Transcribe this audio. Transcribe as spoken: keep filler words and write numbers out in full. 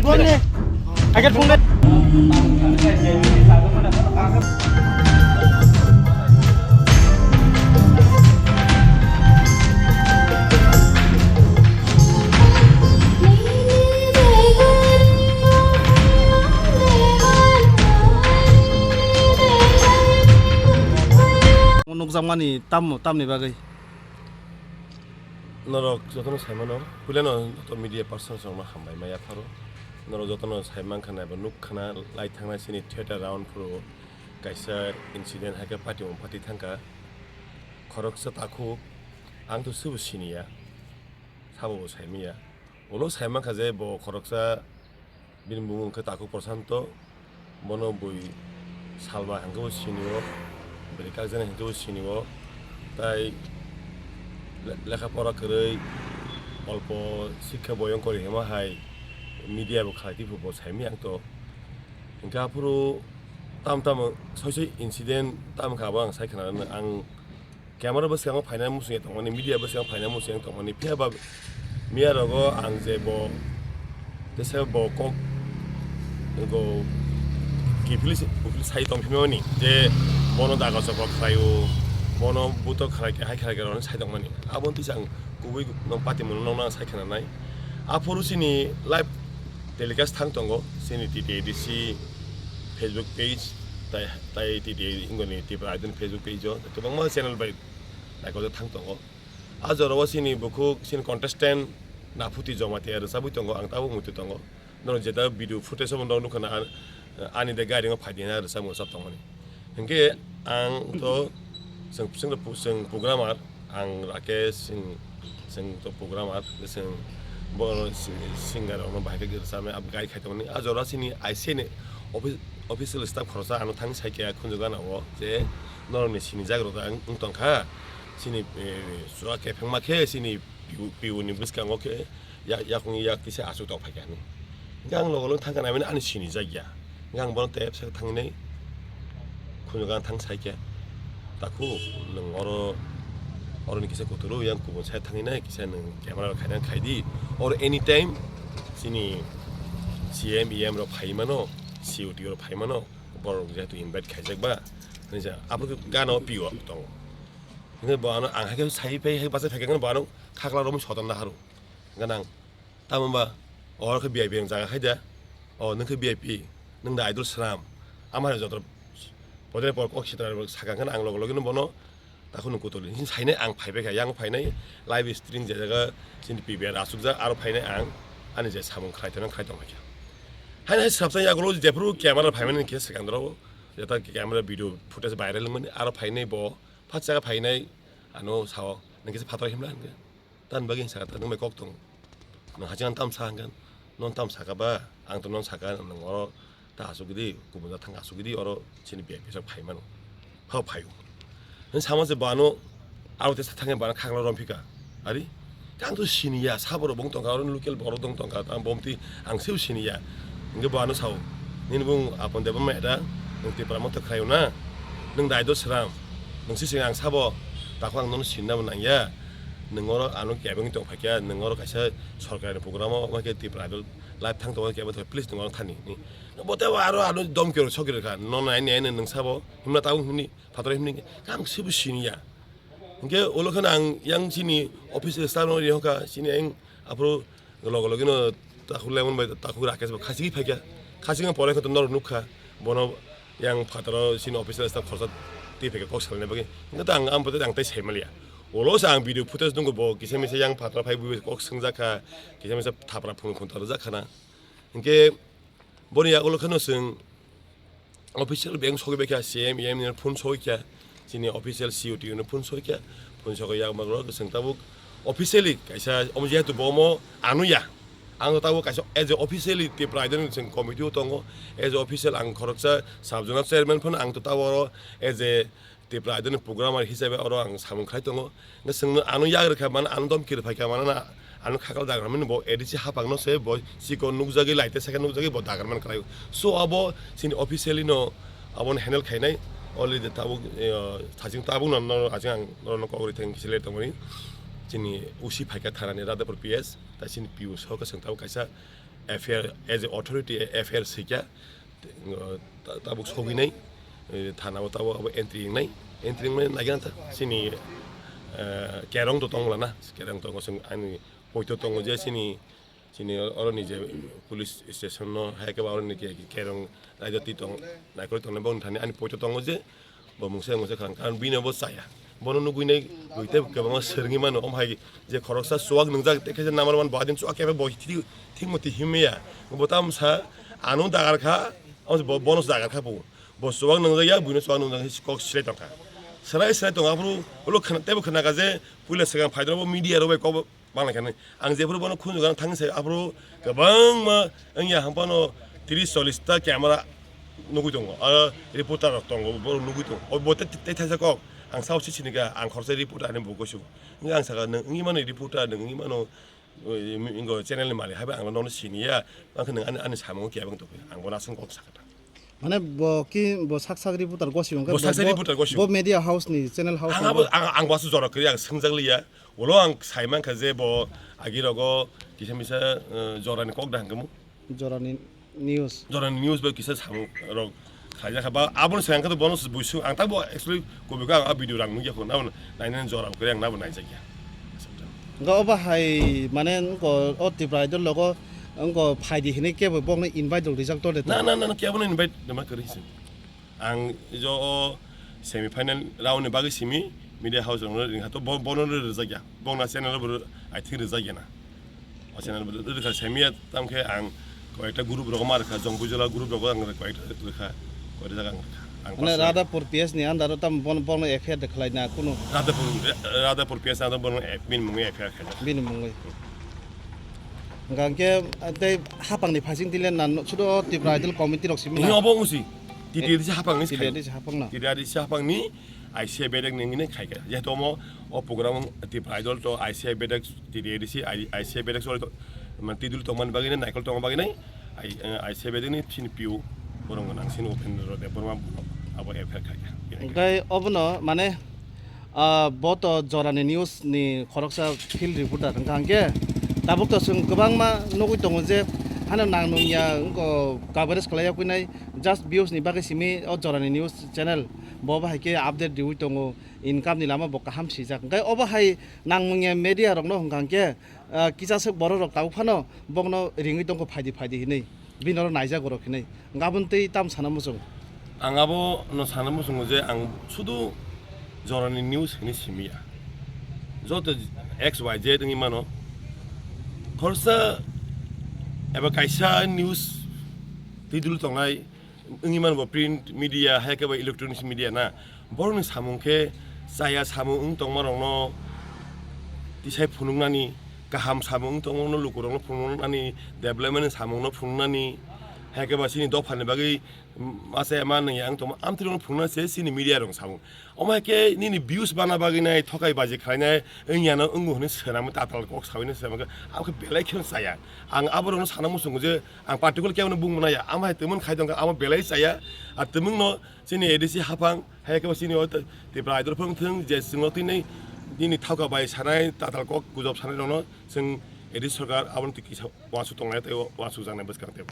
Agar phone nukjakmani tamni bagwi. Norok jotono saimano, puilano joto media persons rokno hambai ma yapharo. Norok jotono saimankha naibo nukkhana lai thangnai chini theater round phuru kaisa incident hai khe party mung party thangkha. Khoroksa takhuk, ang to sobo siniya, sabo bo saimanya. Ulo saimankha je bo khoroksa Bini bumung wngkha Takhuk Prashanto, bono bui Salma hwnkhe bo sinio, bini kakjani hwnkhe bo sinio, tai le-, lekha pora kwrwi, olpo sikha boyong kori hima hai media bo khlai twi bo saimanya ang to. Hwnkhe aphuru tam tam soi soi incident tam kha bo ang sai khna ang Camera bwskango phainai muchungya tongmani, media bwskango phainai muchungya tongmani, phiya ba miya rogo ang je bo tesa bo kok go kiphilwi se, kiphilwi sai tongphimani je bono daga chokol khlaio, bono buto khlai khe hai khlai khe rwni sai tongmani. Aboni tisa ang kubui no pati mano nokna sai khna nai. Aphuru chini live telecast thang tongo chini T T A D C Facebook page, tai, tai T T A ingoni Tripura Idol Facebook page o kwbangma channel bai naikojak thang tongo. A jorao chini bukhuk, chini contestant Naphuti Jamatia rwchabwi tongo, ang tabuk muitu tongo. Norok jeta video footage obo norok nukha na, an-, ani de gari o phai di na rwchapmung rwchap tongmani. Hinkhe ang to chwng, chwng, chwng programmer, ang Rakesh, chwng, chwng to programmer, chwng bo si-, singer rokno bahai khe rwchapnai, abo guide khai tongmani. A jora chini I C A ni office, official staff khoroksa ano thang sai khe khunju gana o je norokni sinijak rok ang wng tongkha. Chini, eh, chwla kephengma khe chini piu, piu ni bwskango khe ya-, yakung yak kisa aswk tong phaikha hinwi. Hwnkhe ang logo logo thangkha naimani ani sinijakya. Hwnkhe ang bono tep sak thangnai khunju gana thang saikha. Takhuk nwng oro, oroni kisa kutulwi yang kubun side thangwi nai kisa nwng camera rok khaina khaidi. Oro anytime chini C M E M rok phai mano, C O T rok phai mano, borok jehetu invite khaijak ba. Hinwi sa, abo khe gana o piu tongo. Hingke bo ano ang hai khe sai phai hai bachai phai khe bo ano khakla romwi soton da haro. Hingke nang tamo ba oro khe V I P rok jaga khai da. O nwng khe V I P, nwng da idol sram. Ama hai joto podre por kok sitra rok saka khe ang log logino bono takhuk nung kutuli. Hini sainai ang phai bai kha, yang phainai live stream je jaga chini P B R asukjak aro phainai ang ani je samung khlai tongna khlai tong kha. Haino hai swrapsa yagulo jephuru camera phaimani khe swkang doro jeta camera video footage viral wngmani aro phainai bo. Phatsa khe phainai ano sao, "Nang kisa phataro himla," hwnkhe. Tamni bagwi hwnka, "Nwng bai kok tongo. Nwng haching ano tamo sa," hwnkhe. "Nono tamo saka ba? Ang to nono saka, nwng oro ta asugidi, kubun jat thang asugidi, oro chini V I P rok phai mano." Pha phaio. Hwn sama se bano, aro te sa thangya bano khakla romphika. Ari, ang to siniya, sabo rok bong tongkha, oro local borok dong tongkha, tamo bomti ang sebo siniya. Hingke bo ano sao, "Nini bung Apon Debbarma da, nwng Tipra Motha khlaio na? Nwng daido sram, nwng sising ang sabo, takhuk ang nono sinna bo nangya. Nwng oro ano kebeng tong phaikya, nwng oro kaisa sorkarni program o, wngkha khe Tipra Idol live thang tongo, kebeng tong, please nwng oro thani." Ni, bo tebo aro ano domki rok sokri rwkha, "Nono nai nai nwng sabo, himla tabuk himni, phataro himni," ang sebo siniya. Hingke ulo kheno ang yang chini office staff no rihokha, chini ang aphuru loge loge no takhuk Lemon bai takhuk Rakesh bo khachigwi phaikha. Khachigwi pore khe to norok nukha. Bono yang phataro chini office staff khoroksa twi phaikha kok salnai bagwi. Hingke to ang, ang bo tei, ang tei sai manliya. Ulo se ang video footage nukgo bo kisa misa yang phataro phai bui kok swngjak kha. Kisa misa thapra phunuk phunuk rwjak khana. Hingke boni yagulo kheno chwng official beng sogwi bai kha, C M, E M ni phone sogwi kha, chini official C O T no phone sogwi kha, phone sogwi yak magro chwng tabuk officially kaisa omo jehetu bo omo anuya, ang tabuk kaisa as a officially Tipra Idol ni chwng committee o tongo, as a official ang khoroksa sub zonal chairman phano ang to tabuk oro as a Tipra Idol ni programmer hisabe oro ang samung khlai tongo. Hingke chwngno ano yak rwkha mano, ano domki rwphaikha mano na, ano khakal dagra mani bo A D C hapang no se bo chikon nukjagwi, light second nukjagwi bo dagra man khlaio. So abo chini officially no abono handle khainai, already tabuk, eh, thaching tabuk no, no, aching ang norokno kok rwi thang kisa le tongmani. Chini O C phaikha thanani Radhapur P S, ta chini P O so khe chwng tabuk kaisa F I R, as a authority, F I R sika, ta-, tabuk sogwi nai, eh, thana o tabuk abo entry wngnai, entry wngnai naigan ta, sini, eh, kerong to tongo lana, kerong tongo, sing ani poito tongo je sini, sini oroni je police station no, hai khe ba oroni ke, ke kerong raida twi tong, naikol tongnai bong thani ani poito tongo je, Bo mungsa mungsa kha, karon bini bo chaya. Bono nugwi nai, bui tei kwbangma swrwngwi mano, omo hai je khoroksa chuwak nwngjak, tei khe number one bo adin chuwak khe bo thik, thik moti himya. Bo tam sa, ano dagar kha, amo bo, bono dagar kha bo. Bo chuwak nwngjak ya, buino chuwak nwngjak khe kok silai tong kha. Silai silai tong aphuru, ulo khna, teibo khna kha je, puila swkang phai rok bo media rok bai kok bo, Bangla khe nai. Ang jephuru bono khunju gana thangwi sai, aphuru kwbangma wngya, hampano tris chollis ta camera nugwi tongo, aro reporter rok tongo, borok nugwi tongo. O bo tei, tei thaisa kok, ang sao se sini kha, ang khoroksa reporter ani bo gosu. Wngkha ang sakha, "Nwng wngwi mano reporter, nwng wngwi mano, o, wngkha channel ni malik, haiba ang nono siniya, bangkhe nwng ani, ani samung khe abang tongkhe," ang bono aswk kok sakha. Mane bo ki, bo sak sak reporter gosi wngkha, Bo sak sak bo, reporter gosi. Bo media house ni, channel house Ang ni abo, bo. ang, ang bo aswk jora kwrwi, ang swngjak liya. Ulo ang sai mankha je bo agi rogo kisa misa, eh, jorani kok da hwnkhe mo. Jorani news. Jorani news bai kisa samung rok khaijak kha. Ba aboni sai ang khe bono buisuk ang tabo actually kubui khe ang a video rang nukya kho, nabo nainani jora kwrwi ang nabo naijakya. Hwnkhe obo hai mane wngkha o Tipra Idol logo wngkha phaidi hinwi kebo bokno invite rok rijak tongde. Na, na, na, na, kebo no invite rwma kwrwi se. Ang jo o semi final round ni bagwi simi media house rok no ring ha to bo-, bono rwjakya. Bokna channel bo I think rwjakya na. O channel bo rwkha semi ya tam khe ang koyekta group rok ma rwkha, Jongbujola group rok ang koyekta rwkha, koyekta jaga ang rwkha. Ang Mane personally. Radhapur P S ni under o tam bon-, bono F I R de khlai na kunu. Radhapur, Radhapur P S under bono bini mungwi F I R khaijak. Bini mungwi. Hwnkha hwnkhe tei hapang ni phaising tile na sudo Tipra Idol committee rok simi Ini na. Obo wngsi. T T A D C hapang ni T T A D C hapang na. T T A D C hapang ni I C I bedek ni hwnwi khai kha. Jehetu omo o program Tipra Idol to I C I bedek T T A D C I, I C I bedek sori to, mane, T D L tongmani bagwi nai, naikol tongma bagwi nai, I, eh, I C I bedek ni chini P O borok nang sini Upendra Debbarma abo F I R khai kha. Hwnkhe obono, mane, ah, bo to Jorani News ni khoroksa field reporter hwnkha hwnkhe tabuk to chwng kwbangma nugwi tongo je hano nang nung ya wngkha coverage khlai ya kwinai. Just views ni bagwi simi o Jorani News channel bo bahai khe update riwi tongo, income ni lama bo kaham sijak. Hwnkhe obo hai nangmungya media rokno hwnkha hwnkhe, ah, kisa swk borok rok tabuk phano bokno ringwi tongkho phaidi phaidi hinwi, bini oro naijak borok hinwi. Hwnkhe aboni twi tam sana muchung? Ang abo no sana muchungo je ang sudu Jorani News hinwi simiya. Joto X Y Z wngwi mano. Khoroksa eba kaisa news twi dul tongnai wngwi mano bo print media, hai khe ba electronics media na. Borokni samung khe chaya samung wng tongma rokno tisai phunuknani, kaham samung wng tongma rokno lukurokno phunuknani, development ni samungno phunuknani, hai khe ba chini dophani bagwi masa ma nangya wng tongma amtwrwino phunukna se chini media rok samung. Omo hai khe nini views bana bagwi nai thokai baji khlainai wngya no wngo hwnwi swnamwi tatal kok sawi no swnamwi khe abo khe belai kheno chaya. Ang aborokno sana muchungo je ang particular kebo no bung mwnaya, amo hai twmwng khai tongkha, amo belai chaya. Ar twmwng no chini A D C haphang, hai khe bo chini o Tipra Idol phang thwng, je chwngno tini nini thauka bai sanai, tatal kok gujab sanai rokno chwng A D C sarkar aboni twi kisa uansuk tongnai tei uansuk jaknai bwskang tei.